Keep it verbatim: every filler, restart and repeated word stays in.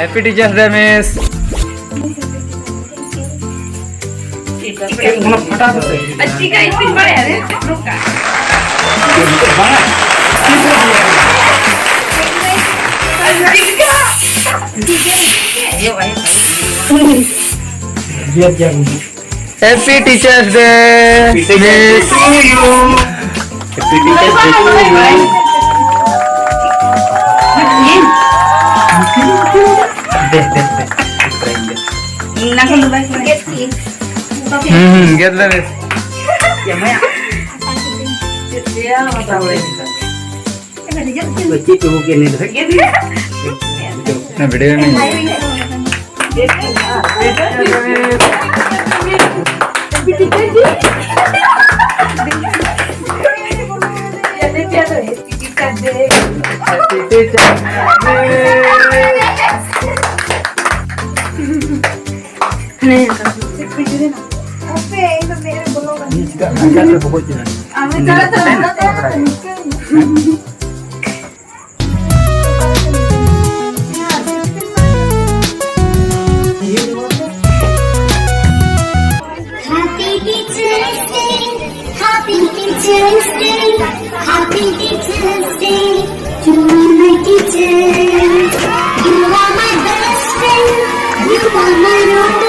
Happy Teachers Day, Miss. ᱚᱱᱟ ᱯᱷᱟᱴᱟ ᱠᱟᱛᱮ ᱟᱨ ᱪᱤᱠᱟ ᱤᱥᱤᱱ ᱵᱟᱲᱟᱭᱟ ᱨᱮ? ᱱᱚᱝᱠᱟ᱾ ᱵᱟᱝᱟ᱾ ᱟᱨ ᱪᱤᱠᱟ? ᱜᱮᱫ ᱜᱮᱫ᱾ Happy Teachers Day, Miss. Happy Teachers Day to you. ᱫᱮ, ᱫᱮ, ᱫᱮ᱾ ᱱᱟᱠᱚ ᱫᱚ ᱵᱟᱭ ᱦᱩᱸ, ᱦᱩᱸ, ᱜᱮᱫ ᱞᱮ, Miss. ᱪᱮᱫ ᱪᱚ ᱠᱚ ᱜᱮᱫ ᱞᱮᱫᱟ᱾ ᱦᱮᱸ, video ᱨᱮ ᱢᱮᱱᱟᱜᱼᱟ᱾ ᱪᱮᱫᱟᱜ ᱱᱟᱜᱟᱨ ᱨᱮ ᱵᱚᱦᱚᱜ ᱪᱮᱫᱟᱜ? Happy Teachers Day, Happy Teachers Day, Happy Teachers Day to all my teachers. You are my best friend, you are my role